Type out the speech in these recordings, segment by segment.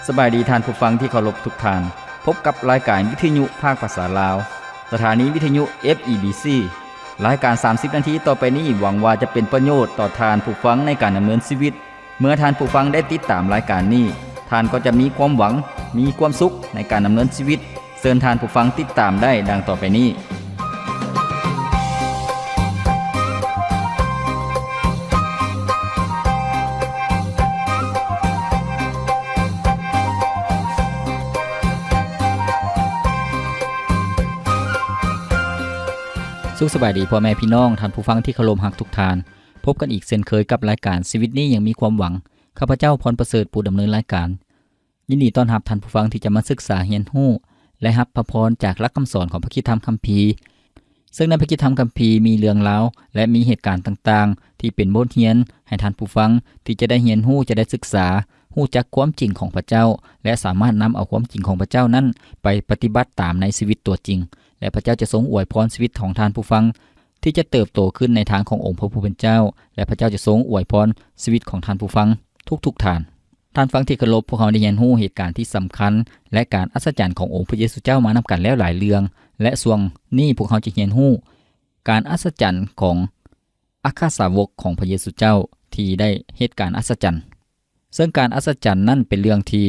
ສະບາຍດີທ່ານຜູ້ຟັງທີ່ເຄົາລົບທຸກທ່ານ. ພົບກັບລາຍການວິທະຍຸພາກພາສາລາວ, ສະຖານີວິທະຍຸ ເອັຟ ອີ ບີ ຊີ. ລາຍການສາມສິບນາທີຕໍ່ໄປນີ້ ຫວັງວ່າຈະເປັນປະໂຫຍດຕໍ່ທ່ານຜູ້ຟັງໃນການດຳເນີນຊີວິດ. ເມື່ອທ່ານຜູ້ຟັງໄດ້ຕິດຕາມລາຍການນີ້, ທ່ານກໍຈະມີຄວາມຫວັງ, ມີຄວາມສຸກໃນການດຳເນີນຊີວິດ. ເຊີນທ່ານຜູ້ຟັງຕິດຕາມໄດ້ດັ່ງຕໍ່ໄປນີ້. ສຸກສະບາຍດີພໍ່ແມ່ພີ່ນ້ອງ, ທ່ານຜູ້ຟັງທີ່ເຄົາລົບຮັກທຸກທ່ານ. ພົບກັນອີກເຊັ່ນເຄີຍກັບລາຍການຊີວິດນີ້ຍັງມີຄວາມຫວັງ. ຂ້າພະເຈົ້າ ພອນປະເສີດ ຜູ້ດຳເນີນລາຍການ. ຍິນດີຕ້ອນຮັບທ່ານຜູ້ຟັງທີ່ຈະມາສຶກສາຮຽນຮູ້ ແລະ ຮັບພະພອນຈາກຫຼັກຄຳສອນຂອງພະຄຣິສຕະທຳຄຳພີ. ເຊິ່ງໃນພະຄຣິສຕະທຳຄຳພີມີເລື່ອງລາວ ແລະ ມີເຫດການຕ່າງໆ ທີ່ເປັນບົດຮຽນໃຫ້ທ່ານຜູ້ຟັງທີ່ຈະໄດ້ຮຽນຮູ້, ຈະໄດ້ສຶກສາ, ຮູ້ຈັກຄວາມຈິງຂອງພະເຈົ້າ ແລະ ສາມາດນຳເອົາຄວາມຈິງຂອງພະເຈົ້ານັ້ນໄປປະຕິບັດຕາມໃນຊີວິດຕົວຈິງ ແລະ ພະເຈົ້າຈະຊົງອວຍພອນຊີວິດຂອງທ່ານຜູ້ຟັງ ທີ່ຈະເຕີບໂຕຂຶ້ນໃນທາງຂອງອົງພະຜູ້ເປັນເຈົ້າ ແລະ ພະເຈົ້າຈະຊົງອວຍພອນຊີວິດຂອງທ່ານຜູ້ຟັງທຸກໆທ່ານ. ທ່ານຟັງທີ່ເຄົາລົບ, ພວກເຮົາໄດ້ຮຽນຮູ້ເຫດການທີ່ສຳຄັນ ແລະ ການອັດສະຈັນຂອງອົງພະເຢຊູເຈົ້າມານຳກັນແລ້ວຫຼາຍເລື່ອງ ແລະ ຊ່ວງນີ້ພວກເຮົາຈະຮຽນຮູ້ການອັດສະຈັນຂອງອັກຄະສາວົກຂອງພະເຢຊູເຈົ້າທີ່ໄດ້ເຮັດການອັດສະຈັນ. ເຊິ່ງການອັດສະຈັນນັ້ນເປັນເລື່ອງທີ່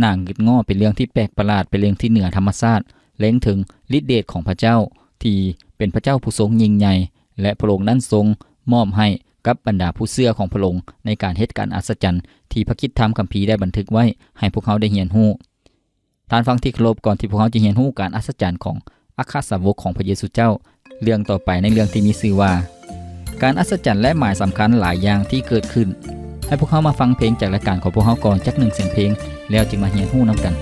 ໜ້າງຶດງໍ້, ເປັນເລື່ອງທີ່ແປກປະຫຼາດ, ເປັນເລື່ອງທີ່ເໜືອທຳມະຊາດ, ເລັງເຖິງລິດເດດຂອງພະເຈົ້າທີ່ເປັນພະເຈົ້າຜູ້ຊົງຍິ່ງໃຫຍ່ ແລະ ພະອົງນັ້ນຊົງມອບໃຫ້ກັບບັນດາຜູ້ເຊື່ອຂອງພະອົງໃນການເຮັດການອັດສະຈັນທີ່ພະຄຣິສຕະທຳຄຳພີໄດ້ບັນທຶກໄວ້ໃຫ້ພວກເຮົາໄດ້ຮຽນຮູ້. ທ່ານຟັງທີ່ເຄົາລົບ, ກ່ອນທີ່ພວກເຮົາຈະຮຽນຮູ້ການອັດສະຈັນຂອງອັກຄະສາວົກຂອງພະເຢຊູເຈົ້າ, ເລື່ອງຕໍ່ໄປໃນເລື່ອງທີ່ມີຊື່ວ່າ ການອັດສະຈັນ ແລະ ໝາຍສຳຄັນຫຼາຍຢ່າງທີ່ເກີດຂຶ້ນ. ໃຫ້ພວກເຮົາມາຟັງເພງຈາກລາຍການຂອງພວກເຮົາກ່ອນຈັກໜຶ່ງສຽງເພງ, ແລ້ວຈຶ່ງມາຮຽນຮູ້ນຳກັນ.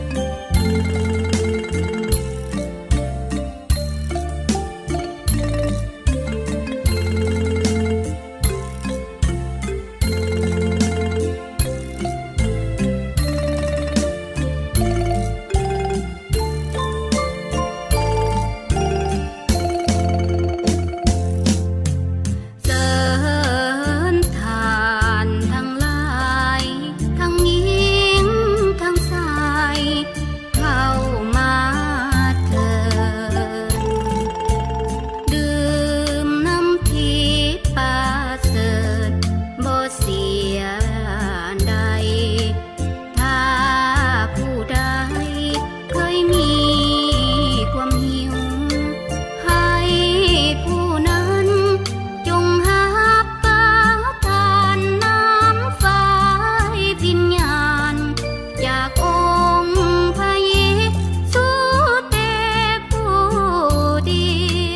ເຊີນທ່ານທັງຫຼາຍ, ທັງຍິງທັງຊາຍ, ເຂົ້າມາເທີດ, ດື່ມນ້ຳທິບປະເສີດ, ບໍ່ເສຍດາຍ. ຖ້າຜູ້ໃດເຄີຍມີຄວາມຫິວ, ໃຫ້ຜູ້ນັ້ນຈົ່ງຮັບປະທານນ້ຳໄຟວິນຍານ ຈາກອົງພະເຢຊູແຕ່ຜູ້ດ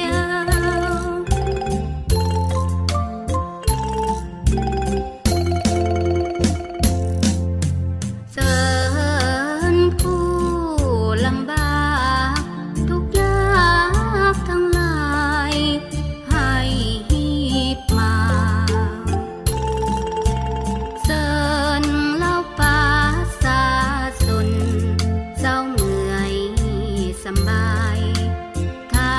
ຽວ. ເຊີນຜູ້ລຳບາກທຸກຍາກທັງຫຼາຍ ໃຫ້ຮີບມາ, ເຊີນເຫຼົ່າປະຊາຊົນເຊົາເມື່ອຍສຳບາຍ. ຖ້າ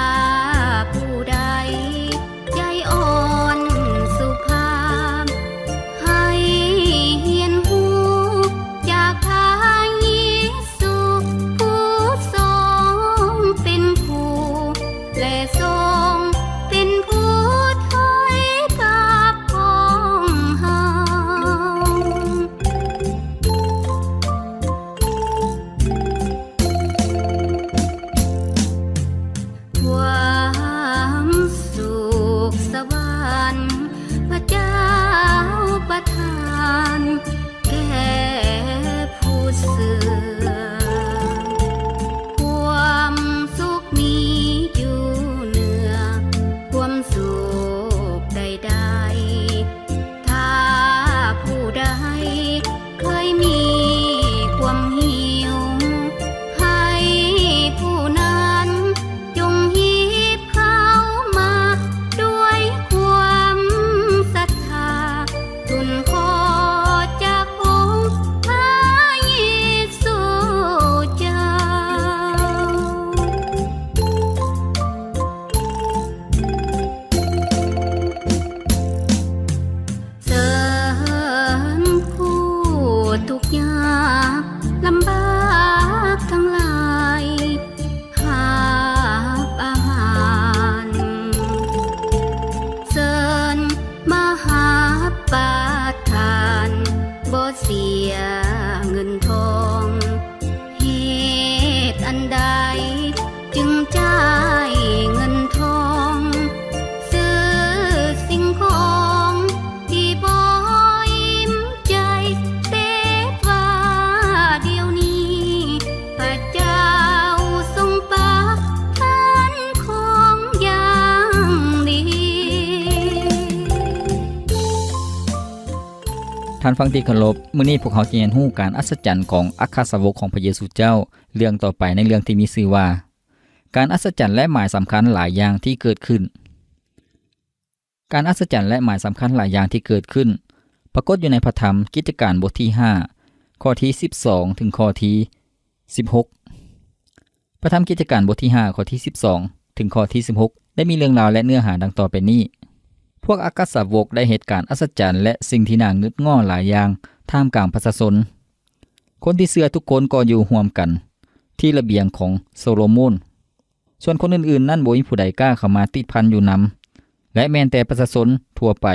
ຜູ້ໃດໃຈອ່ອນສຸພາບ, ໃຫ້ຮຽນຮູ້ຈາກພະເຢຊູ ຜູ້ຊົງເປັນຄູ ແລະ ຊົງເປັນຜູ້ຖອຍກັບຂອງເຮົາ. ຄວາມສຸກສະຫວັນພະເຈົ້າປະທານແກ່ຜູ້ເຊື່ອ, ຄວາມສຸກມີຢູ່ເໜືອຄວາມສຸກໃດໆ. ຖ້າຜູ້ໃດເຄີຍມີຄວາມຫິວ, ໃຫ້ຜູ້ນັ້ນຈົ່ງຮີບເຂົ້າມາດ້ວຍຄວາມສັດທາ, ທູນຂໍ ທ່ານຟັງທີ່ເຄົາລົບ, ມື້ນີ້ພວກເຮົາຈະຮຽນຮູ້ການອັດສະຈັນຂອງອັກຄະສາວົກຂອງພະເຢຊູເຈົ້າ. ເລື່ອງຕໍ່ໄປໃນເລື່ອງທີ່ມີຊື່ວ່າ ການອັດສະຈັນ ແລະ ໝາຍສຳຄັນຫຼາຍຢ່າງທີ່ເກີດຂຶ້ນ. ການອັດສະຈັນ ແລະ ໝາຍສຳຄັນຫຼາຍຢ່າງທີ່ເກີດຂຶ້ນ ປາກົດຢູ່ໃນພະທຳກິດຈະການບົດທີຫ້າ ຂໍ້ທີສິບສອງ ເຖິງຂໍ້ທີສິບຫົກ. ພະທຳກິດຈະການບົດທີຫ້າ ຂໍ້ທີສິບສອງ ເຖິງຂໍ້ທີສິບຫົກ ໄດ້ມີເລື່ອງລາວ ແລະ ເນື້ອຫາດັ່ງຕໍ່ໄປນີ້. ພວກອັກຄະສາວົກໄດ້ເຮັດການອັດສະຈັນ ແລະ ສິ່ງທີ່ໜ້າງຶດງໍ້ຫຼາຍຢ່າງທ່າມກາງປະຊາຊົນ. ຄົນທີ່ເຊື່ອທຸກຄົນກໍຢູ່ຮ່ວມກັນທີ່ລະບຽງຂອງໂຊໂລໂມນ. ສ່ວນຄົນອື່ນໆນັ້ນບໍ່ມີຜູ້ໃດກ້າເຂົ້າມາຕິດພັນຢູ່ນຳ ແລະ ແມ່ນແຕ່ປະຊາຊົນທົ່ວໄປ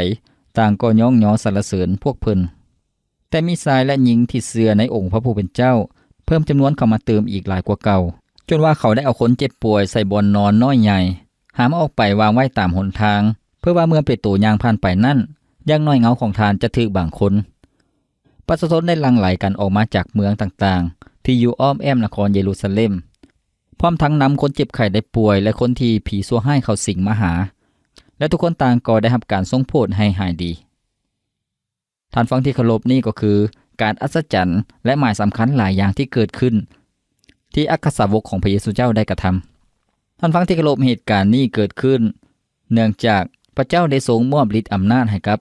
ຕ່າງກໍຍ້ອງຍໍສັນລະເສີນພວກເພິ່ນ. ແຕ່ມີຊາຍ ແລະ ຍິງທີ່ເຊື່ອໃນອົງພະຜູ້ເປັນເຈົ້າ ເພີ່ມຈຳນວນເຂົ້າມາເຕີມອີກຫຼາຍກວ່າເກົ່າ, ຈົນວ່າເຂົາໄດ້ເອົາຄົນເຈັບປ່ວຍໃສ່ບ່ອນນອນນ້ອຍໃຫຍ່, ຫາມເອົາອອກໄປວາງໄວ້ຕາມຫົນທາງ, ເພື່ອວ່າເມື່ອເປໂຕຍ່າງຜ່ານໄປນັ້ນ, ຢ່າງໜ້ອຍເງົາຂອງທ່ານຈະຖືກບາງຄົນ. ປະຊາຊົນໄດ້ຫຼັ່ງໄຫຼກັນອອກມາຈາກເມືອງຕ່າງໆ ທີ່ຢູ່ອ້ອມແອ້ມນະຄອນເຢຣູຊາເລັມ, ພ້ອມທັງນຳຄົນເຈັບໄຂ້ໄດ້ປ່ວຍ ແລະ ຄົນທີ່ຜີຊົ່ວຮ້າຍເຂົ້າສິງມາຫາ, ແລະ ທຸກຄົນຕ່າງກໍໄດ້ຮັບການຊົງໂຜດໃຫ້ຫາຍດີ. ທ່ານຟັງທີ່ເຄົາລົບ, ນີ້ກໍຄືການອັດສະຈັນ ແລະ ໝາຍສຳຄັນຫຼາຍຢ່າງທີ່ເກີດຂຶ້ນ ທີ່ອັກຄະສາວົກຂອງພະເຢຊູເຈົ້າໄດ້ກະທຳ. ທ່ານຟັງທີ່ເຄົາລົບ, ເຫດການນີ້ເກີດຂຶ້ນເນື່ອງຈາກພະເຈົ້າໄດ້ຊົງມອບລິດອຳນາດໃຫ້ກັບ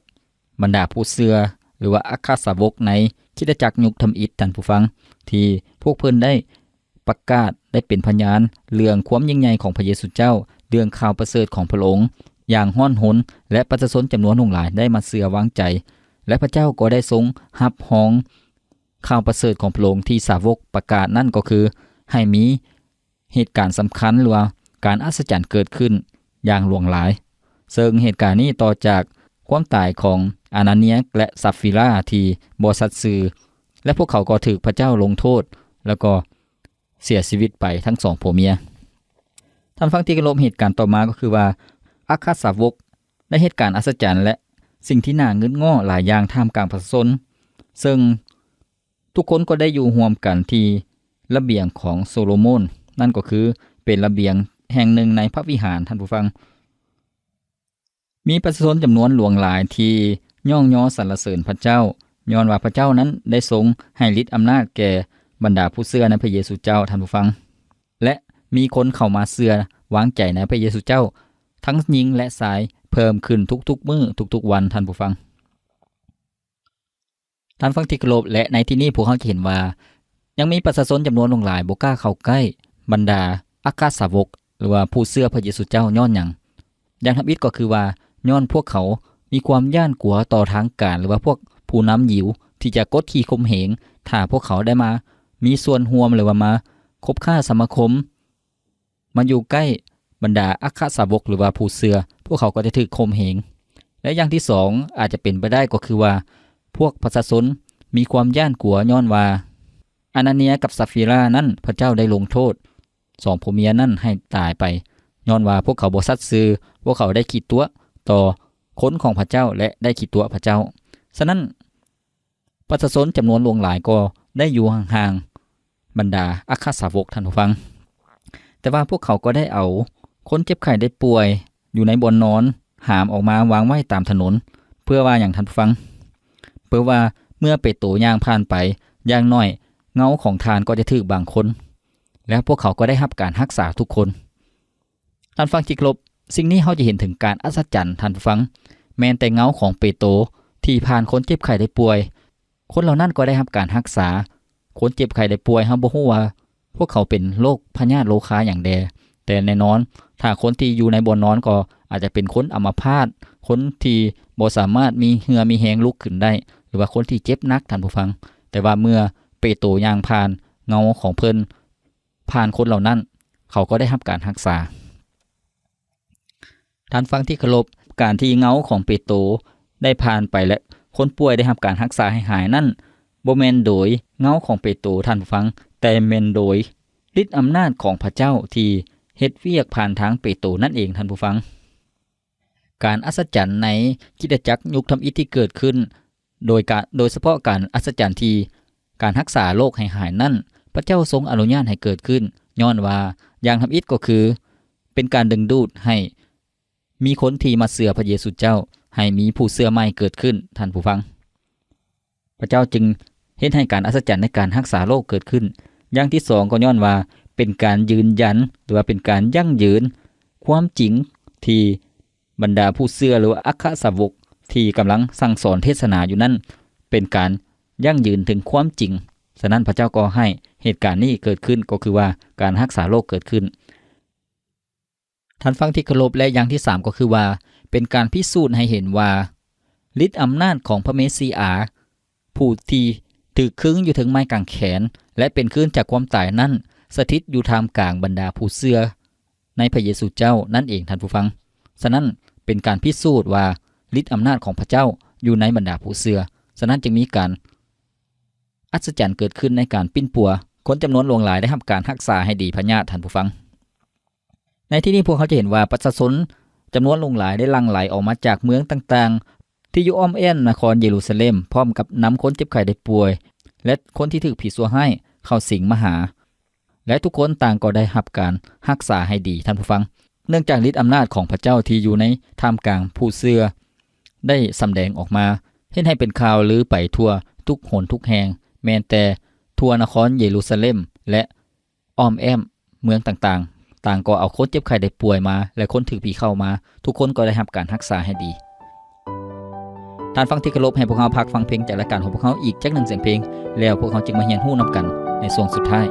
ບັນດາຜູ້ເຊື່ອ ຫຼືວ່າອັກຄະສາວົກໃນຄຣິສຕະຈັກຍຸກທຳອິດ, ທ່ານຜູ້ຟັງ, ທີ່ພວກເພິ່ນໄດ້ ປະກາດ ແລະ ເປັນພະຍານເລື່ອງຄວາມຍິ່ງໃຫຍ່ຂອງພະເຢຊູເຈົ້າ, ເລື່ອງຂ່າວປະເສີດຂອງພະອົງຢ່າງຮ້ອນຮົນ ແລະ ປະຊາຊົນຈຳນວນຫຼວງຫຼາຍໄດ້ມາເຊື່ອວາງໃຈ, ແລະ ພະເຈົ້າກໍໄດ້ຊົງຮັບຮອງຂ່າວປະເສີດຂອງພະອົງທີ່ສາວົກປະກາດນັ້ນກໍຄື ໃຫ້ມີເຫດການສຳຄັນ ຫຼືວ່າການອັດສະຈັນເກີດຂຶ້ນຢ່າງຫຼວງຫຼາຍ. ເຊິ່ງເຫດການນີ້ຕໍ່ຈາກຄວາມຕາຍຂອງອານາເນຍ ແລະ ຊາຟີລາ ທີ່ບໍ່ສັດຊື່ ແລະ ພວກເຂົາກໍຖືກພະເຈົ້າລົງໂທດ ແລ້ວກໍ ເສຍຊີວິດໄປທັງສອງຜົວເມຍ. ທ່ານຟັງທີ່ເຄົາລົບ, ເຫດການຕໍ່ມາກໍຄືວ່າ ອັກຄະສາວົກໄດ້ເຮັດການອັດສະຈັນ ແລະ ສິ່ງທີ່ໜ້າງຶດງໍ້ຫຼາຍຢ່າງທ່າມກາງປະຊາຊົນ, ເຊິ່ງທຸກຄົນກໍໄດ້ຢູ່ຮ່ວມກັນທີ່ລະບຽງຂອງໂຊໂລໂມນ, ນັ້ນກໍຄືເປັນລະບຽງແຫ່ງໜຶ່ງໃນພະວິຫານ, ທ່ານຜູ້ຟັງ. ມີປະຊາຊົນຈຳນວນຫຼວງຫຼາຍທີ່ຍ້ອງຍໍສັນລະເສີນພະເຈົ້າ, ຍ້ອນວ່າພະເຈົ້ານັ້ນໄດ້ຊົງໃຫ້ລິດອຳນາດແກ່ບັນດາຜູ້ເຊື່ອໃນພະເຢຊູເຈົ້າ, ທ່ານຜູ້ຟັງ, ແລະ ມີຄົນເຂົ້າມາເຊື່ອວາງໃຈໃນພະເຢຊູເຈົ້າ ທັງຍິງ ແລະ ຊາຍ ເພີ່ມຂຶ້ນທຸກໆມື້, ທຸກໆວັນ, ທ່ານຜູ້ຟັງ. ທ່ານຟັງທີ່ເຄົາລົບ, ແລະ ໃນທີ່ນີ້ພວກເຮົາຈະເຫັນວ່າ ຍັງມີປະຊາຊົນຈຳນວນຫຼວງຫຼາຍບໍ່ກ້າເຂົ້າໃກ້ບັນດາອັກຄະສາວົກ ຫຼືວ່າຜູ້ເຊື່ອພະເຢຊູເຈົ້າ. ຍ້ອນຫຍັງ? ຢ່າງທຳອິດກໍຄືວ່າ ຍ້ອນພວກເຂົາມີຄວາມຢ້ານກົວຕໍ່ທາງການ ຫຼືວ່າພວກຜູ້ນຳຢິວທີ່ຈະກົດຂີ່ຂົ່ມເຫງ ຖ້າພວກເຂົາໄດ້ມາມີສ່ວນຮ່ວມ ຫຼືວ່າມາຄົບຄ້າສະມາຄົມ ມາຢູ່ໃກ້ບັນດາອັກຄະສາວົກ ຫຼືວ່າຜູ້ເຊື່ອ, ພວກເຂົາກໍຈະຖືກຂົ່ມເຫງ. ແລະ ຢ່າງທີສອງ ອາດຈະເປັນໄປໄດ້ກໍຄືວ່າ ພວກປະຊາຊົນມີຄວາມຢ້ານກົວ ຍ້ອນວ່າອານາເນຍກັບຊາຟີລານັ້ນ ພະເຈົ້າໄດ້ລົງໂທດສອງຜົວເມຍນັ້ນໃຫ້ຕາຍໄປ, ຍ້ອນວ່າພວກເຂົາບໍ່ສັດຊື່, ພວກເຂົາໄດ້ຂີ້ຕົວະຕໍ່ຄົນຂອງພະເຈົ້າ ແລະ ໄດ້ຂີ້ຕົວະພະເຈົ້າ. ສະນັ້ນ, ປະຊາຊົນຈຳນວນຫຼວງຫຼາຍກໍໄດ້ຢູ່ຫ່າງໆບັນດາອັກຄະສາວົກ, ທ່ານຜູ້ຟັງ. ແຕ່ວ່າພວກເຂົາກໍໄດ້ເອົາຄົນເຈັບໄຂ້ໄດ້ປ່ວຍຢູ່ໃນບ່ອນນອນ ຫາມອອກມາວາງໄວ້ຕາມຖະໜົນ. ເພື່ອວ່າຫຍັງ, ທ່ານຜູ້ຟັງ? ເພື່ອວ່າເມື່ອເປໂຕຍ່າງຜ່ານໄປ, ຢ່າງໜ້ອຍເງົາຂອງທ່ານກໍຈະຖືກບາງຄົນ, ແລະ ພວກເຂົາກໍໄດ້ຮັບການຮັກສາທຸກຄົນ. ທ່ານຟັງທີ່ເຄົາລົບ, ສິ່ງນີ້ເຮົາຈະເຫັນເຖິງການອັດສະຈັນ, ທ່ານຜູ້ຟັງ, ແມ່ນແຕ່ເງົາຂອງເປໂຕທີ່ຜ່ານຄົນເຈັບໄຂ້ໄດ້ປ່ວຍ, ຄົນເຫຼົ່ານັ້ນກໍໄດ້ຮັບການຮັກສາ. ຄົນເຈັບໄຂ້ໄດ້ປ່ວຍ, ເຮົາບໍ່ຮູ້ວ່າພວກເຂົາເປັນໂລກພະຍາດໂລຄາຫຍັງແດ່, ແຕ່ແນ່ນອນ, ຖ້າຄົນທີ່ຢູ່ໃນບ່ອນນອນກໍອາດຈະເປັນຄົນອຳມະພາດ, ຄົນທີ່ບໍ່ສາມາດມີເຫື່ອມີແຮງລຸກຂຶ້ນໄດ້, ຫຼືວ່າຄົນທີ່ເຈັບໜັກ, ທ່ານຜູ້ຟັງ. ແຕ່ວ່າເມື່ອເປໂຕຍ່າງຜ່ານ, ເງົາຂອງເພິ່ນ ຜ່ານຄົນເຫຼົ່ານັ້ນ, ເຂົາກໍໄດ້ຮັບການຮັກສາ. ທ່ານຟັງທີ່ເຄົາລົບ, ການທີ່ເງົາຂອງເປໂຕໄດ້ຜ່ານໄປ ແລະ ຄົນປ່ວຍໄດ້ຮັບການຮັກສາໃຫ້ຫາຍນັ້ນ, ບໍ່ແມ່ນໂດຍເງົາຂອງເປໂຕ, ທ່ານຜູ້ຟັງ, ແຕ່ແມ່ນໂດຍລິດອຳນາດຂອງພະເຈົ້າທີ່ເຮັດວຽກຜ່ານທາງເປໂຕນັ້ນເອງ, ທ່ານຜູ້ຟັງ. ການອັດສະຈັນໃນຄຣິສຕະຈັກຍຸກທຳອິດທີ່ເກີດຂຶ້ນ, ໂດຍການ, ໂດຍສະເພາະການອັດສະຈັນທີ່ການຮັກສາໂລກໃຫ້ຫາຍນັ້ນ, ພະເຈົ້າຊົງອະນຸຍາດໃຫ້ເກີດຂຶ້ນ, ຍ້ອນວ່າຢ່າງທຳອິດກໍຄືເປັນການດຶງດູດໃຫ້ມີຄົນທີ່ມາເຊື່ອພະເຢຊູເຈົ້າ, ໃຫ້ມີຜູ້ເຊື່ອໃໝ່ເກີດຂຶ້ນ, ທ່ານຜູ້ຟັງ. ພະເຈົ້າຈຶ່ງເຮັດໃຫ້ການອັດສະຈັນໃນການຮັກສາໂລກເກີດຂຶ້ນ. ຢ່າງທີສອງກໍຍ້ອນວ່າເປັນການຢືນຢັນ ຫຼືວ່າເປັນການຢັ້ງຢືນຄວາມຈິງທີ່ບັນດາຜູ້ເຊື່ອ ຫຼືວ່າອັກຄະສາວົກທີ່ກຳລັງສັ່ງສອນເທດສະໜາຢູ່ນັ້ນ ເປັນການຢັ້ງຢືນເຖິງຄວາມຈິງ. ສະນັ້ນພະເຈົ້າກໍໃຫ້ເຫດການນີ້ເກີດຂຶ້ນ ກໍຄືວ່າການຮັກສາໂລກເກີດຂຶ້ນ. ທ່ານຟັງທີ່ເຄົາລົບ ແລະ ຢ່າງທີສາມກໍຄືວ່າ ເປັນການພິສູດໃຫ້ເຫັນວ່າ ລິດອຳນາດຂອງພະເມຊິອາ ຜູ້ທີ່ຖືກຄຶງຢູ່ເທິງໄມ້ກາງແຂນ ແລະ ເປັນຄືນຈາກຄວາມຕາຍນັ້ນ ສະຖິດຢູ່ທ່າມກາງບັນດາຜູ້ເຊື່ອໃນພະເຢຊູເຈົ້ານັ້ນເອງ, ທ່ານຜູ້ຟັງ. ສະນັ້ນເປັນການພິສູດວ່າ ລິດອຳນາດຂອງພະເຈົ້າຢູ່ໃນບັນດາຜູ້ເຊື່ອ. ສະນັ້ນຈຶ່ງມີການ ອັດສະຈັນເກີດຂຶ້ນໃນການປິ່ນປົວ, ຄົນຈຳນວນຫຼວງຫຼາຍໄດ້ຮັບການຮັກສາໃຫ້ດີພະຍາດ, ທ່ານຜູ້ຟັງ. ໃນທີ່ນີ້ພວກເຮົາຈະເຫັນວ່າປະຊາຊົນຈຳນວນຫຼວງຫຼາຍໄດ້ຫຼັ່ງໄຫຼອອກມາຈາກເມືອງຕ່າງໆ ທີ່ຢູ່ອ້ອມແອ້ມນະຄອນເຢຣູຊາເລັມ, ພ້ອມກັບນຳຄົນເຈັບໄຂ້ໄດ້ປ່ວຍ ແລະ ຄົນທີ່ຖືກຜີຊົ່ວຮ້າຍເຂົ້າສິງມາຫາ. ແລະ ທຸກຄົນຕ່າງກໍໄດ້ຮັບການຮັກສາໃຫ້ດີ, ທ່ານຜູ້ຟັງ. ເນື່ອງຈາກລິດອຳນາດຂອງພະເຈົ້າທີ່ຢູ່ໃນທ່າມກາງຜູ້ເຊື່ອໄດ້ສຳແດງອອກມາ, ເຮັດໃຫ້ເປັນຂ່າວລືໄປທົ່ວທຸກຫົນທຸກແຫ່ງ, ແມ່ນແຕ່ທົ່ວນະຄອນເຢຣູຊາເລັມ ແລະ ອ້ອມແອ້ມເມືອງຕ່າງໆ, ຕ່າງກໍເອົາຄົນເຈັບໄຂ້ໄດ້ປ່ວຍມາ ແລະ ຄົນຖືກຜີເຂົ້າມາ, ທຸກຄົນກໍໄດ້ຮັບການຮັກສາໃຫ້ດີ. ທ່ານຟັງທີ່ເຄົາລົບ, ໃຫ້ພວກເຮົາພັກຟັງເພງຈາກລາຍການຂອງພວກເຮົາອີກຈັກໜຶ່ງສຽງເພງ, ແລ້ວພວກເຮົາຈຶ່ງມາຮຽນຮູ້ນຳກັນໃນຊ່ວງສຸດທ້າຍ.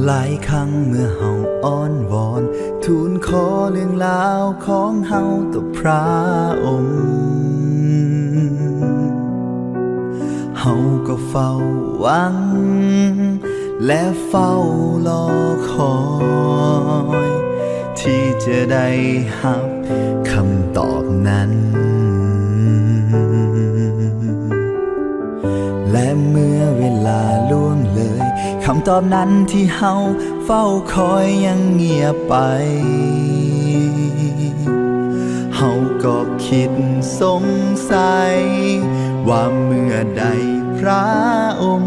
ຫຼາຍຄັ້ງເມື່ອເຮົາອ້ອນວອນ ທູນຂໍເລື່ອງລາວຂອງເຮົາຕໍ່ພຣະອົງ ເຮົາກໍເຝົ້າຫວັງ ແລະ ເຝົ້າລໍຄອຍ ທີ່ຈະໄດ້ຮັບຄຳຕອບນັ້ນ. ແລະ ເມື່ອເວລາລ່ວງເລີຍ ຄຳຕອບນັ້ນທີ່ເຮົາເຝົ້າຄອຍຍັງງຽບໄປ. ເຮົາກໍຄິດສົງໄສວ່າເມື່ອໃດພຣະອົງ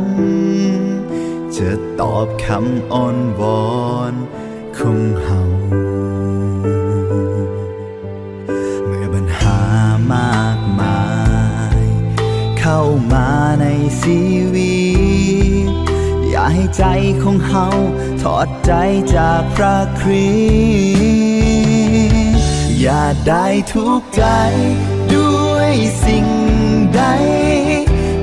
ຈະຕອບຄຳອ້ອນວອນ ຂອງເຮົາ ເມື່ອບັນຫາມາກມາຍເຂົ້າມາໃນຊີວິດ ຢ່າໃຫ້ໃຈຂອງເຮົາຖອດໃຈຈາກພຣະຄຣິດ. ຢ່າໄດ້ທຸກໃຈດ້ວຍສິ່ງໃດ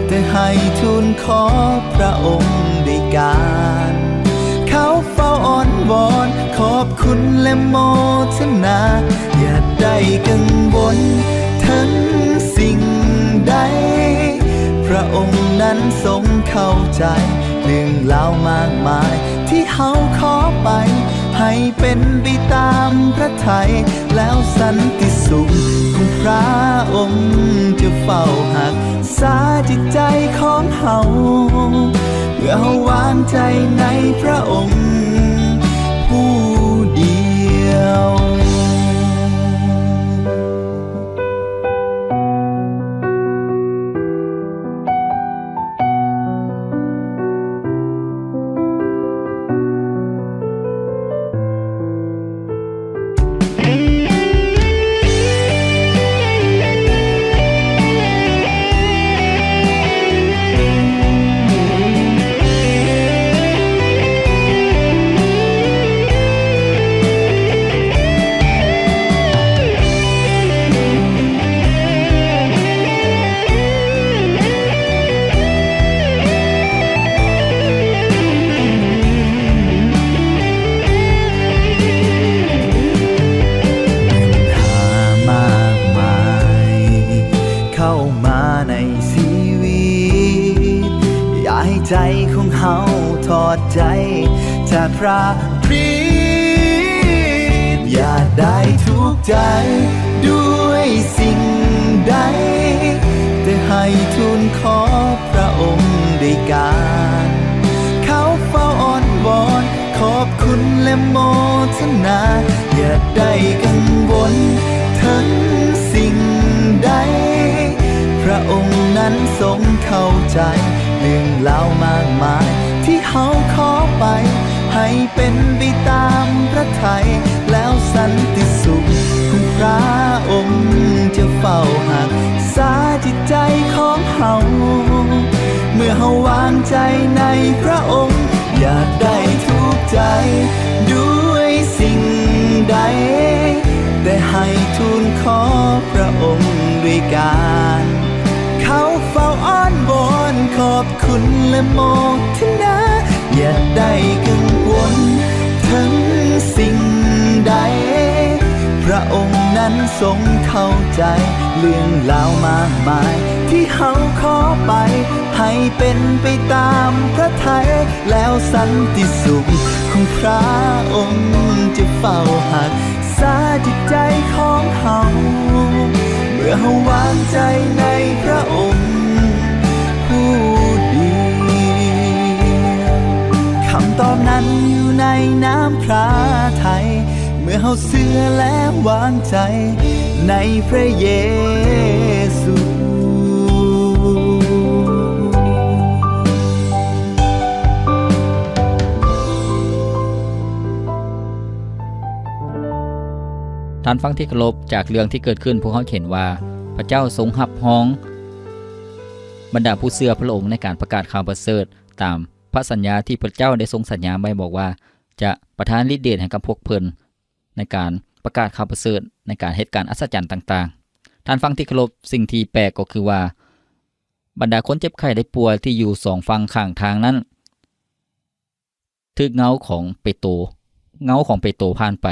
ແຕ່ໃຫ້ທູນຂໍພຣະອົງດ້ວຍການເຂົ້າເຝົ້າອ້ອນວອນ ຂອບຄຸນ ແລະ ໂມທະນາ. ຢ່າໄດ້ກັງວົນເຖິງສິ່ງໃດ ພຣະອົງນັ້ນຊົງເຂົ້າໃຈເລື່ອງລາວມາກມາຍ ທີ່ເຮົາຂໍໄປ ໃຫ້ເປັນໄປຕາມພຣະໄທ ແລ້ວສັນຕິສຸກຂອງພຣະອົງຈະເຝົ້າຮັກສາຈິດໃຈຂອງເຮົາ ເມື່ອເຮົາວາງໃຈໃນພຣະອົງຜູ້ດຽວ. ບັນຫາມາກມາຍເຂົ້າມາໃນຊີວິດ ຢ່າໃຫ້ໃຈຂອງເຮົາຖອດໃຈຈາກພຣະຄຣິດ. ຢ່າໄດ້ທຸກໃຈດ້ວຍສິ່ງໃດ ແຕ່ໃຫ້ທູນຂໍພຣະອົງດ້ວຍການເຂົ້າເຝົ້າອ້ອນວອ ขอบคุณและโมทนา อย่าได้กังวลถึงสิ่งใด พระองค์นั้นทรงเข้าใจเรื่องราวมากมายที่เฮาขอไป ให้เป็นไปตามพระทัย แล้วสันติสุขของพระองค์จะเฝ้ารักษาจิตใจของเฮา เมื่อเฮาวางใจในพระองค์ อย่าได้ทุกข์ใจด้วยสิ่งใด แต่ให้ทูลขอพระองค์ด้วยการเข้าเฝ้าอ้อนวอน ขอบคุณและโมทนา อย่าได้กังวลถึงสิ่งใด พระองค์นั้นทรงเข้าใจเรื่องราวมากมายที่เฮาขอไป ให้เป็นไปตามพระทัย แล้วสันติสุขของพระองค์จะเฝ้ารักษาจิตใจของเฮา เมื่อเฮาวางใจในพระองค์ผู้เดียว คำตอบนั้นอยู่ในน้ำพระทัย เมื่อเฮาเชื่อและวางใจในพระเยซู ท่านฟังที่เคารพ จากเรื่องที่เกิดขึ้น พวกเฮาเห็นว่าพระเจ้าทรงรับรองบรรดาผู้เชื่อพระองค์ในการประกาศข่าวประเสริฐ ตามพระสัญญาที่พระเจ้าได้ทรงสัญญาไว้ บอกว่าจะประทานฤทธิ์เดชให้กับพวกเพิ่น ในการประกาศข่าวประเสริฐ ในการเฮ็ดการอัศจรรย์ต่างๆ ท่านฟังที่เคารพ สิ่งที่แปลกก็คือว่า บรรดาคนเจ็บไข้ได้ป่วยที่อยู่สองฝั่งข้างทางนั้น ถูกเงาของเปโตร เงาของเปโตรผ่านไป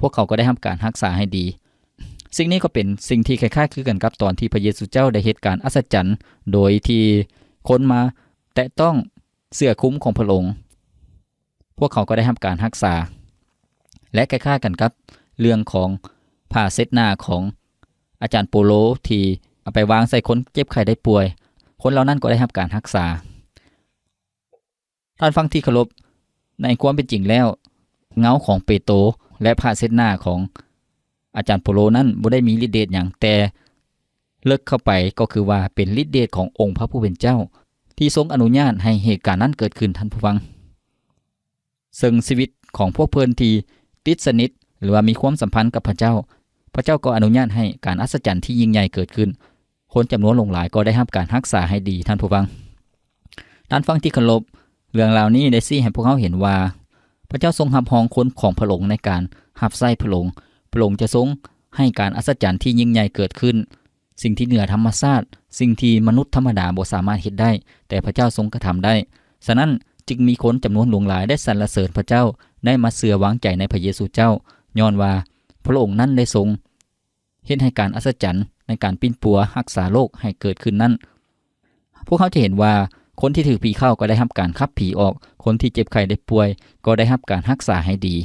พวกเขาก็ได้รับการรักษาให้ดี สิ่งนี้ก็เป็นสิ่งที่คล้ายๆ คือกันกับตอนที่พระเยซูเจ้าได้เฮ็ดการอัศจรรย์ โดยที่คนมาแตะต้องเสื้อคลุมของพระองค์ พวกเขาก็ได้รับการรักษา และคล้ายๆ กันกับเรื่องของผ้าเช็ดหน้าของอาจารย์เปโตรที่เอาไปวางใส่คนเจ็บไข้ได้ป่วย คนเหล่านั้นก็ได้รับการรักษา ท่านฟังที่เคารพ ในความเป็นจริงแล้ว เงาของเปโตรและผ้าเช็ดหน้าของอาจารย์เปโตรนั้นบ่ได้มีฤทธิ์เดชหยัง แต่ลึกเข้าไปก็คือว่าเป็นฤทธิ์เดชขององค์พระผู้เป็นเจ้า ที่ทรงอนุญาตให้เหตุการณ์นั้นเกิดขึ้น ท่านผู้ฟัง ซึ่งชีวิตของพวกเพิ่นที่ติดสนิท หรือว่ามีความสัมพันธ์กับพระเจ้า พระเจ้าก็อนุญาตให้การอัศจรรย์ที่ยิ่งใหญ่เกิดขึ้น คนจำนวนหลวงหลายก็ได้รับการรักษาให้ดี ท่านผู้ฟัง ท่านฟังที่เคารพ เรื่องราวนี้ได้ชี้ให้พวกเฮาเห็นว่า พระเจ้าทรงรับรองคนของพระองค์ในการรับใช้พระองค์ พระองค์จะทรงให้การอัศจรรย์ที่ยิ่งใหญ่เกิดขึ้น สิ่งที่เหนือธรรมชาติ สิ่งที่มนุษย์ธรรมดาบ่สามารถเฮ็ดได้ แต่พระเจ้าทรงกระทำได้ ฉะนั้นจึงมีคนจำนวนหลวงหลายได้สรรเสริญพระเจ้า ได้มาเชื่อวางใจในพระเยซูเจ้า ย้อนว่าพระองค์นั้นได้ทรงเฮ็ดให้การอัศจรรย์ในการปิ้นปัวรักษาโรคให้เกิดขึ้นนั้น พวกเฮาจะเห็นว่าคนที่ถูกผีเข้าก็ได้รับการขับผีออก คนที่เจ็บไข้ได้ป่วยก็ได้รับการรักษาให้ดี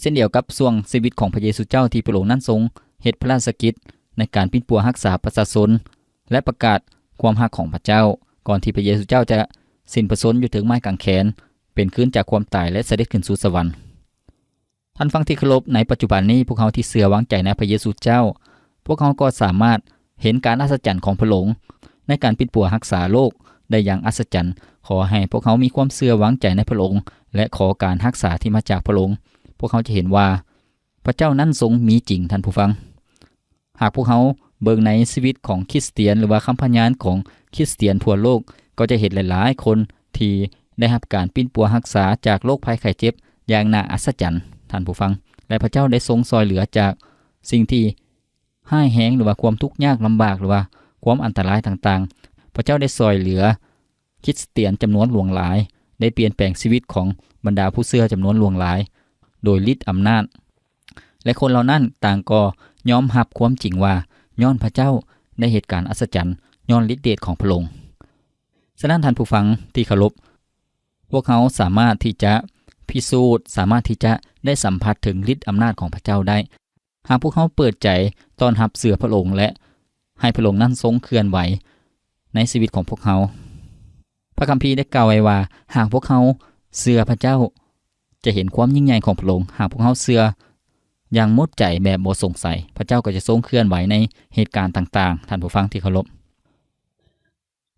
เช่นเดียวกับช่วงชีวิตของพระเยซูเจ้าที่พระองค์นั้นทรงเฮ็ดพระราชกิจในการปิ้นปัวรักษาประชาชน และประกาศความฮักของพระเจ้า ก่อนที่พระเยซูเจ้าจะสิ้นพระชนม์อยู่เทิงไม้กางเขน เป็นคืนจากความตายและเสด็จขึ้นสู่สวรรค์ ท่านฟังที่เคารพ ในปัจจุบันนี้พวกเฮาที่เชื่อวางใจในพระเยซูเจ้า พวกเฮาก็สามารถเห็นการอัศจรรย์ของพระองค์ในการปิ้นปัวรักษาโรคได้อย่างอัศจรรย์ ขอให้พวกเฮามีความเชื่อวางใจในพระองค์ และขอการรักษาที่มาจากพระองค์ พวกเฮาจะเห็นว่าพระเจ้านั้นทรงมีจริง ท่านผู้ฟัง หากพวกเฮาเบิ่งในชีวิตของคริสเตียน หรือว่าคำพยานของคริสเตียนทั่วโลก ก็จะเห็นหลายๆ คนที่ได้รับการปิ้นปัวรักษาจากโรคภัยไข้เจ็บอย่างน่าอัศจรรย์ ท่านผู้ฟัง และพระเจ้าได้ทรงช่วยเหลือจากสิ่งที่ร้ายแรง หรือว่าความทุกข์ยากลำบาก หรือว่าความอันตรายต่างๆ พระเจ้าได้ช่วยเหลือคริสเตียนจำนวนหลวงหลาย ได้เปลี่ยนแปลงชีวิตของบรรดาผู้เชื่อจำนวนหลวงหลาย โดยฤทธิ์อำนาจ และคนเหล่านั้นต่างก็ยอมรับความจริงว่า ย้อนพระเจ้าได้เฮ็ดการอัศจรรย์ ย้อนฤทธิ์เดชของพระองค์ ฉะนั้นท่านผู้ฟังที่เคารพ พวกเฮาสามารถที่จะพิสูจน์ สามารถที่จะได้สัมผัสถึงฤทธิ์อำนาจของพระเจ้าได้ หากพวกเฮาเปิดใจต้อนรับเชื่อพระองค์ และให้พระองค์นั้นทรงเคลื่อนไหวในชีวิตของพวกเฮา พระคัมภีร์ได้กล่าวไว้ว่า หากพวกเฮาเชื่อพระเจ้า ຈະເຫັນຄວາມຍິ່ງໃຫຍ່ຂອງພະອົງ. ຫາກພວກເຮົາເຊື່ອຢ່າງໝົດໃຈແບບບໍ່ສົງໄສ, ພະເຈົ້າກໍຈະຊົງເຄື່ອນໄຫວໃນເຫດການຕ່າງໆ. ທ່ານຜູ້ຟັງທີ່ເຄົາລົບ,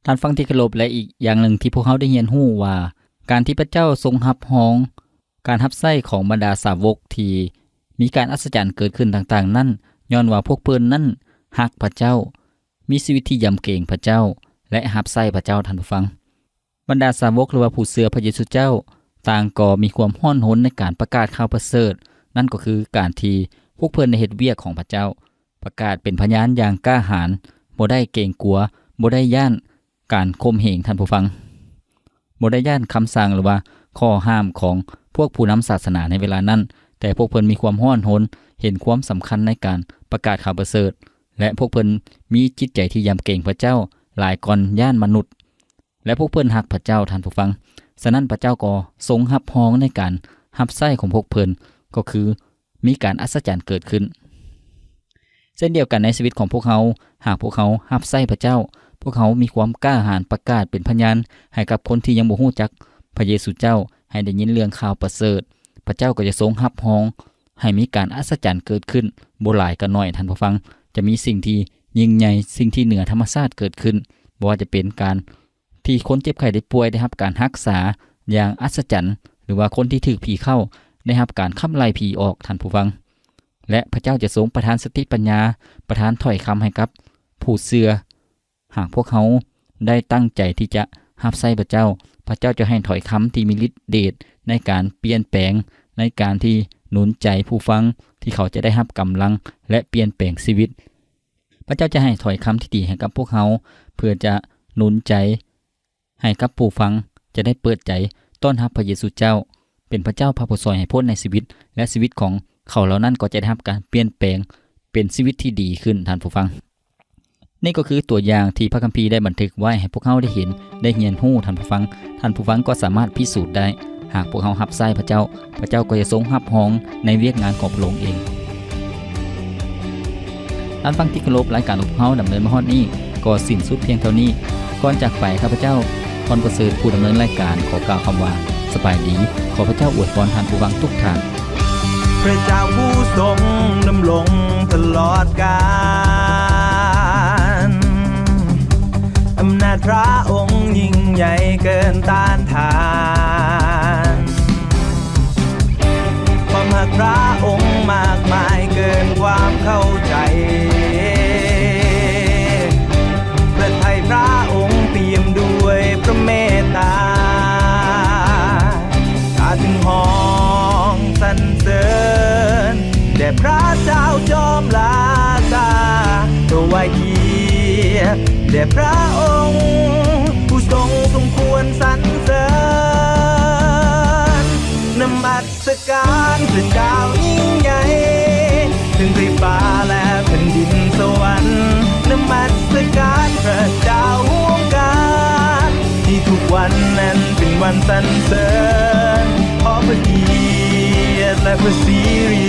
ທ່ານຟັງທີ່ເຄົາລົບ, ແລະ ອີກຢ່າງໜຶ່ງທີ່ພວກເຮົາໄດ້ຮຽນຮູ້ວ່າ ການທີ່ພະເຈົ້າຊົງຮັບຮອງການຮັບໃຊ້ຂອງບັນດາສາວົກທີ່ມີການອັດສະຈັນເກີດຂຶ້ນຕ່າງໆນັ້ນ, ຍ້ອນວ່າພວກເພິ່ນນັ້ນຮັກພະເຈົ້າ, ມີຊີວິດທີ່ຢຳເກງພະເຈົ້າ ແລະ ຮັບໃຊ້ພະເຈົ້າ. ທ່ານຜູ້ຟັງ, ບັນດາສາວົກ ຫຼືວ່າຜູ້ເຊື່ອພະເຢຊູເຈົ້າ ຕ່າງກໍມີຄວາມຮ້ອນຮົນໃນການປະກາດຂ່າວປະເສີດ, ນັ້ນກໍຄືການທີ່ພວກເພິ່ນໄດ້ເຮັດວຽກຂອງພະເຈົ້າ, ປະກາດເປັນພະຍານຢ່າງກ້າຫານ, ບໍ່ໄດ້ເກງກົວ, ບໍ່ໄດ້ຢ້ານການຂົ່ມເຫງ. ທ່ານຜູ້ຟັງ, ບໍ່ໄດ້ຢ້ານຄຳສັ່ງ ຫຼືວ່າຂໍ້ຫ້າມຂອງພວກຜູ້ນຳສາສະໜາໃນເວລານັ້ນ, ແຕ່ພວກເພິ່ນມີຄວາມຮ້ອນຮົນ, ເຫັນຄວາມສຳຄັນໃນການປະກາດຂ່າວປະເສີດ ແລະ ພວກເພິ່ນມີຈິດໃຈທີ່ຢຳເກງພະເຈົ້າຫຼາຍກ່ອນຢ້ານມະນຸດ. ແລະ ພວກເພິ່ນຮັກພະເຈົ້າ. ທ່ານຜູ້ຟັງ, ສະນັ້ນພະເຈົ້າກໍຊົງຮັບຮອງໃນການຮັບໃຊ້ຂອງພວກເພິ່ນ, ກໍຄືມີການອັດສະຈັນເກີດຂຶ້ນ. ເຊັ່ນດຽວກັນໃນຊີວິດຂອງພວກເຮົາ, ຫາກພວກເຮົາຮັບໃຊ້ພະເຈົ້າ, ພວກເຮົາມີຄວາມກ້າຫານປະກາດເປັນພະຍານໃຫ້ກັບຄົນທີ່ຍັງບໍ່ຮູ້ຈັກພະເຢຊູເຈົ້າ ໃຫ້ໄດ້ຍິນເລື່ອງຂ່າວປະເສີດ, ພະເຈົ້າກໍຈະຊົງຮັບຮອງໃຫ້ມີການອັດສະຈັນເກີດຂຶ້ນ, ບໍ່ຫຼາຍກໍໜ້ອຍ. ທ່ານຜູ້ຟັງ, ຈະມີສິ່ງທີ່ຍິ່ງໃຫຍ່, ສິ່ງທີ່ເໜືອທຳມະຊາດເກີດຂຶ້ນ, ບໍ່ວ່າຈະເປັນການ ທີ່ຄົນເຈັບໄຂ້ໄດ້ປ່ວຍໄດ້ຮັບການຮັກສາຢ່າງອັດສະຈັນ, ຫຼືວ່າຄົນທີ່ຖືກຜີເຂົ້າໄດ້ຮັບການຂັບໄລ່ຜີອອກ. ທ່ານຜູ້ຟັງ, ແລະ ພະເຈົ້າຈະຊົງປະທານສະຕິປັນຍາ, ປະທານຖ້ອຍຄຳໃຫ້ກັບຜູ້ເຊື່ອ. ຫາກພວກເຮົາໄດ້ຕັ້ງໃຈທີ່ຈະຮັບໃຊ້ພະເຈົ້າ, ພະເຈົ້າຈະໃຫ້ຖ້ອຍຄຳທີ່ມີລິດເດດໃນການປ່ຽນແປງ, ໃນການທີ່ໜູນໃຈຜູ້ຟັງ, ທີ່ເຂົາຈະໄດ້ຮັບກຳລັງ ແລະ ປ່ຽນແປງຊີວິດ. ພະເຈົ້າຈະໃຫ້ຖ້ອຍຄຳທີ່ດີໃຫ້ກັບພວກເຮົາ ເພື່ອຈະໜູນໃຈໃຫ້ກັບຜູ້ຟັງຈະໄດ້ເປີດໃຈຕ້ອນຮັບພະເຢຊູເຈົ້າເປັນພະເຈົ້າ, ພະຜູ້ຊ່ວຍໃຫ້ພົ້ນໃນຊີວິດ ແລະ ຊີວິດຂອງເຂົາເຫຼົ່ານັ້ນກໍຈະໄດ້ຮັບການປ່ຽນແປງເປັນຊີວິດທີ່ດີຂຶ້ນ. ທ່ານຜູ້ຟັງ, ນີ້ກໍຄືຕົວຢ່າງທີ່ພະຄຳພີໄດ້ບັນທຶກໄວ້ໃຫ້ພວກເຮົາໄດ້ເຫັນ, ໄດ້ຮຽນຮູ້. ທ່ານຜູ້ຟັງ, ທ່ານຜູ້ຟັງກໍສາມາດພິສູດໄດ້. ຫາກພວກເຮົາຮັບໃຊ້ພະເຈົ້າ, ພະເຈົ້າກໍຈະຊົງຮັບຮອງໃນວຽກງານຂອງພະອົງເອງ. ທ່ານຟັງທີ່ເຄົາລົບ, ລາຍການຂອງເຮົາດຳເນີນມາຮອດນີ້ກໍສິ້ນສຸດພຽງເທົ່ານີ້. ກ່ອນຈາກໄປ, ຂ້າພະເຈົ້າ ພອນປະເສີດ ຜູ້ດຳເນີນລາຍການ ຂໍກ່າວຄຳວ່າ ສະບາຍດີ. ຂໍພະເຈົ້າອວຍພອນທ່ານຜູ້ຟັງທຸກທ່ານ. ພະເຈົ້າຜູ້ຊົງດຳລົງຕະຫຼອດການ ອຳນາດພະອົງຍິ່ງໃຫຍ່ເກີນຕ້ານທານ ຄວາມຮັກພະອົງມາກມາຍເກີນຄວາມເຂົ້າໃຈ ພະໄທພະອົງປ່ຽມດ້ວຍພະເມດຕາ ຂ້າຈຶ່ງຮ້ອງສັນເສີນແດ່ພະເຈົ້າຈອມລາຊາ ຖວາຍກຽດແດ່ພະອົງ ຜູ້ຊົງສົມຄວນສັນເສີນ ນະມັດສະການພະເຈົ້າຍິ່ງໃຫຍ່ ເຖິງໄພຟ້າ ແລະ ແຜ່ນດິນສະຫວັນ ນະມັດສະການພະເຈົ້າຮ່ວມກັນ ໃຫ້ທຸກວັນນັ້ນເປັນວັນສັນເສີນ ຂໍພະກຽດ ແລະ ພະສິລິ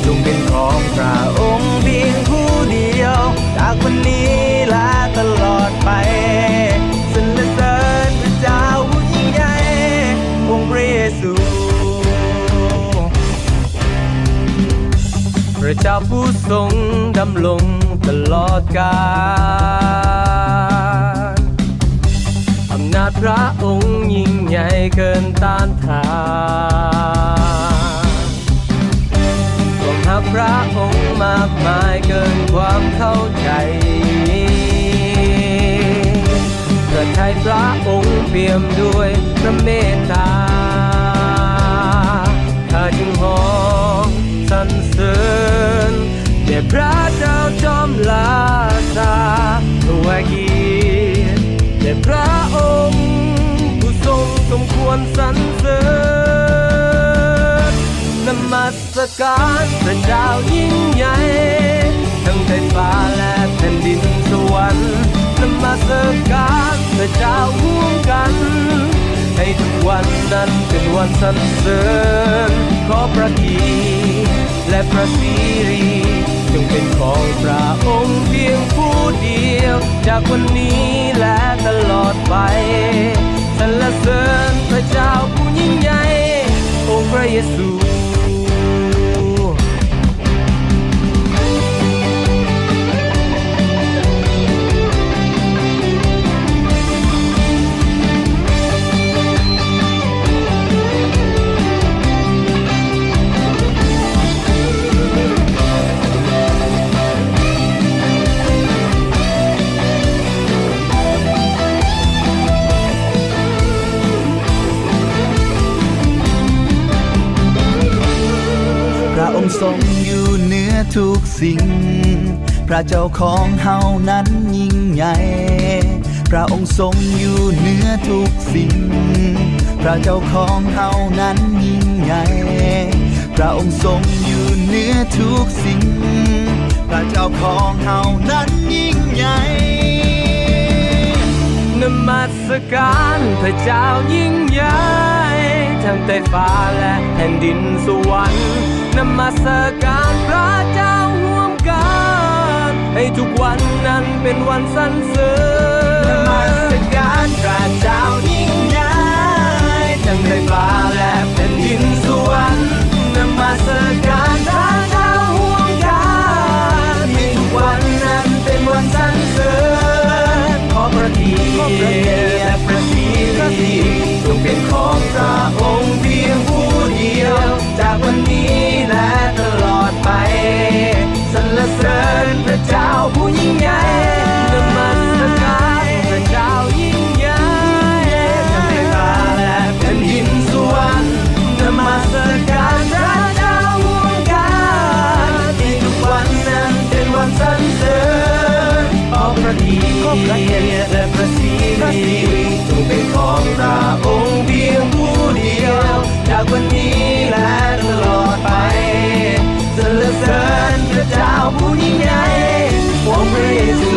ຈົ່ງເປັນຂອງພະອົງພຽງຜູ້ດຽວ ຈາກວັນນີ້ ແລະ ຕະຫຼອດໄປ ສັນລະເສີນພະເຈົ້າຜູ້ຍິ່ງໃຫຍ່ ອົງພະເຢຊູ. ພະເຈົ້າຜູ້ຊົງດຳລົງຕະຫຼອດການ ອຳນາດພະອົງຍິ່ງໃຫຍ່ເກີນຕ້ານທານ ຄວາມຮັກພະອົງມາກມາຍເກີນຄວາມເຂົ້າໃຈ ພະໄທພະອົງປ່ຽມດ້ວຍພະເມດຕາ ຂ້າຈຶ່ງຮ້ອງສັນເສີນແດ່ພະເຈົ້າຈອມລາຊາ ຖວາຍກຽດແດ່ພະອົງ ຜູ້ຊົງສົມຄວນສັນເສີນ ນະມັດສະການພະເຈົ້າຍິ່ງໃຫຍ່ ທັງໃນຟ້າ ແລະ ແຜ່ນດິນສະຫວັນ ນະມັດສະການພະເຈົ້າຮ່ວມກັນ ໃຫ້ທຸກວັນນັ້ນເປັນວັນສັນເສີນ ຂໍພະກຽດ ແລະ ພະສິລິ ຈົ່ງເປັນຂອງພະອົງພຽງຜູ້ດຽວ ຈາກວັນນີ້ ແລະ ຕະຫຼອດໄປ ສັນລະເສີນພະເຈົ້າຜູ້ຍິ່ງໃຫຍ່ ອົງພະເຢ ເຢຊູ. ພຣະອົງຊົງຢູ່ເໜືອທຸກສິ່ງ, ພຣະເຈົ້າຂອງເຮົານັ້ນຍິ່ງໃຫຍ່. ພຣະອົງຊົງຢູ່ເໜືອທຸກສິ່ງ, ພຣະເຈົ້າຂອງເຮົານັ້ນຍິ່ງໃຫຍ່. ພຣະອົງຊົງຢູ່ເໜືອທຸກສິ່ງ, ພຣະເຈົ້າຂອງເຮົານັ້ນຍິ່ງໃຫຍ່. ນະມັດສະການພຣະເຈົ້າຍິ່ງໃຫຍ່, ທັງໃຕ້ຟ້າ ແລະ ແຜ່ນດິນສະຫວັນ. ນະມັດສະການພຣະເຈົ້າຮ່ວມກັນ, ໃຫ້ທຸກວັນນັ້ນເປັນວັນສັນເສີນ. ນະມັດສະການພຣະເຈົ້າຍິ່ງໃຫຍ່, ທັງໃນຟ້າ ແລະ ແຜ່ນດິນສະຫວັນ. ນະມັດສະການພຣະເຈົ້າຮ່ວມກັນ, ໃຫ້ທຸກວັນນັ້ນເປັນວັນສັນເສີນ. ຂໍພຣະເກີຍດ ແລະ ພຣະສິລິ ຈົ່ງເປັນຂອງພຣະອົງພຽງຜູ້ດຽວ, ຈາກວັນນີ້ ແລະ ຕະຫຼອດໄປ. ສັນລະເສີນພຣະເຈົ້າຜູ້ຍິ່ງໃຫຍ່, ນະມັດສະການພຣະເຈົ້າຍິ່ງໃຫຍ່, ທັງໃນຟ້າ ແລະ ແຜ່ນດິນສະຫວັນ. ນະມັດສະການພຣະເຈົ້າຮ່ວມກັນ, ໃຫ້ທຸກວັນນັ້ນເປັນວັນສັນເສີນ. ຂໍພຣະເກີຍດ ແລະ ພຣະສິລິ ຈົ່ງເປັນຂອງພຣະອົງພຽງຜູ້ດຽວ, ຈາກວັນນີ້ ແລະ ຕະຫຼອດໄປ. ສັນລະເສີນພຣະເຈົ້າຜູ້ຍິ່ງໃຫຍ່, ອົງພຣະເຢຊູ.